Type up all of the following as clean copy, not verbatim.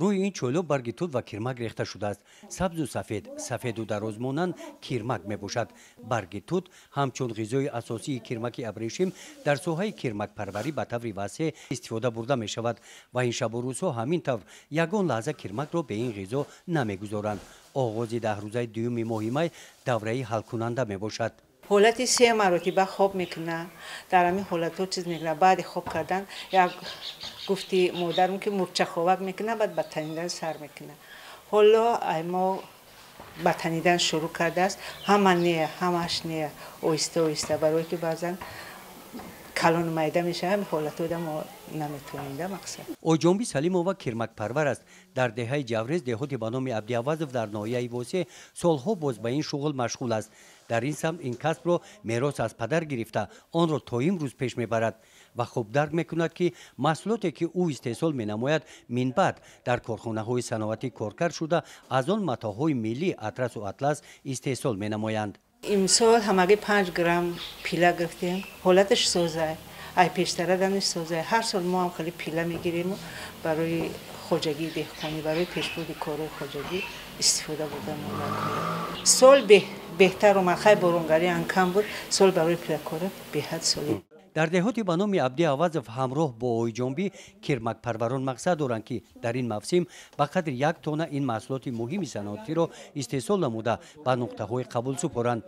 Рӯи ин чойло барги тут ва кирмак рехта шудааст. Сабзу сафед, сафеду дарозмонанд кирмак мебошад. Барги тут ҳамчун ғизои асосии кирмаки абрешим дар соҳаи кирмакпарварӣ ба таври васеъ истифода бурда мешавад ва ин шабу рӯзҳо ҳамин тавр ягон лаҳза кирмакро бе ин ғизо намегузоранд. Оғози 10 рӯзаи дуюми моҳи май давраи ҳалкунанда мебошад. Ҳолати се маротиба хоб мекунад. Дар ҳамин ҳолатҳо чиз мекунад. Баъди хоб кардан, як гуфти модарам, ки мурчаховак мекунад, баъд ба танидан сар мекунад. Ҳоло ай мо ба танидан шурӯъ кардааст. Ҳама не, ҳамаш не, оҳиста оҳиста, барое ки баъзан калону майда мешавад. Ҳамин ҳолатҳода мо наметавонем да мақсад. Оҷонби Салимова кирмакпарвар аст. Дар деҳаи Ҷаврез, деҳоти ба номи Абдиавазов дар ноҳияи Восеъ солҳо боз ба ин шуғл машғул аст. Дар ин самт ин касбро мерос аз падар гирифта, онро то имрӯз пеш мебарад ва хуб дарк мекунад, ки маҳсулоте, ки ӯ истеҳсол менамояд, минбаъд дар корхонаҳои саноатӣ коркард шуда, аз он матоъҳои миллӣ, атрасу атлас истеҳсол менамоянд. Имсол ҳамагӣ 5 грамм пила гирифтем. Ҳолаташ созай, ай пештара даниш созай. Ҳар сол мо ҳам хеле пила мегириму барои хоҷагии деҳқонӣ, барои пешбурди корҳои хоҷагӣ истифода бурда. Сол беҳтар омад. Хай, боронгарӣ кам буд сол, барои пилакора беҳад соли. Дар деҳоти ба номи Абди Авазов ҳамроҳ бо Оиҷонбӣ кирмакпарварон мақсад доранд, ки дар ин мавсим ба қадри 1 тонна ин маҳсулоти муҳими саноатиро истеҳсол намуда, ба нуқтаҳои қабул супоранд.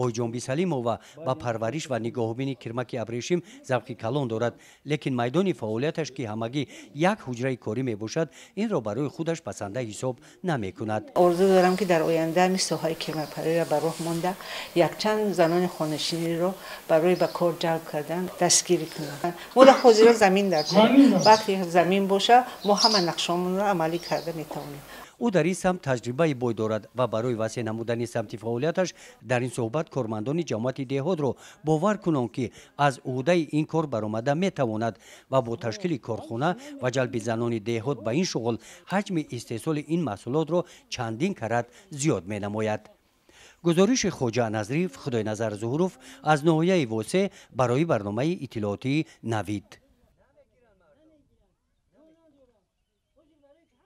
Оиҷонбӣ Салимова ба парвариш ва нигоҳубини кирмаки абрешим завқи калон дорад, лекин майдони фаъолияташ, ки ҳамагӣ як ҳуҷраи корӣ мебошад, инро барои худаш пасанда ҳисоб намекунад. Орзу дорам, ки дар оянда ҳамин соҳаи кирмакпарвариро ба роҳ монда, якчанд занони хонашиниро барои ба кор ҷалб кардан дастгирӣ кунам. Мо дар ҳозира замин дар кор. Вақте замин боша, мо ҳама нақшаомонро амалӣ карда метавонем. Ӯ дар ин самт таҷрибаи бой дорад ва барои васеъ намудани самти фаъолияташ дар ин суҳбат кормандони ҷамоати деҳотро бовар кунон, ки аз ӯҳдаи ин кор баромада метавонад ва бо ташкили корхона ва ҷалби занони деҳот ба ин шуғл ҳаҷми истеҳсоли ин маҳсулотро чандин карат зиёд менамояд. Гузориши Хоҷа Назриев, Худойназар Зуҳуров аз ноҳияи Восеъ барои барномаи иттилоотии «Навид».